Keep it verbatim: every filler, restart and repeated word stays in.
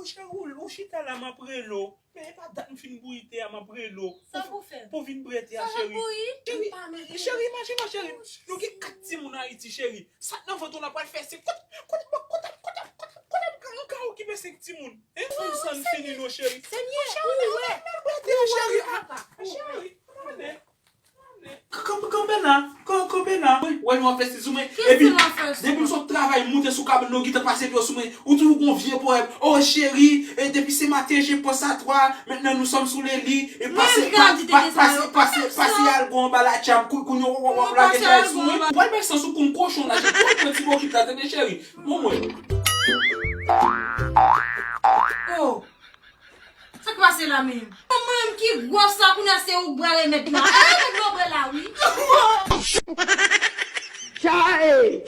Cheri, ou, ou chita la, m ap rele w. Men e pa dat m fin bouyi te a, m ap rele w. Sa pou fè? Pou vin prete a, Sa cheri. Bouyi? Cheri, Pa mete cheri, imajine w, cheri. Nou gen kat timoun Ayiti, cheri. Sa k nan vant ou la pral fè se kote, kote, kote, kote, kote, kote m ka, m ka okipe senk timoun. Hein? Fè san fini non, cheri. Senye, Cheri, ou wè. Prete a, cheri. Papa. Cheri, ale. Kanpe la, kanpe la. Wè nou ap fè si sou mwen. Kisa Epi, w ap fè sou depi m mwen? sot travay, m moute sou kabann, nou gentan pase pye sou mwen. Ou toujou gon vye pwovèb. Oh chérie, et depuis ce matin, je pense à toi. Maintenant, nous sommes sous le lit. Et Mwen pase, m ka di tete sa pase, yo. pase, pase algo anba la tcham. Kou- Kounye w ap lage kay sou mwen. Ou pral bay san sou kou m kochon la. Cheri, pran ti bokit la, tande cheri. Bon mwen. Oh. Sa k pase la menm? Mwen menm ki gwòs sa kounye a se ou k bral remèd la. Eh, remèd la ou bral la wi. Chae!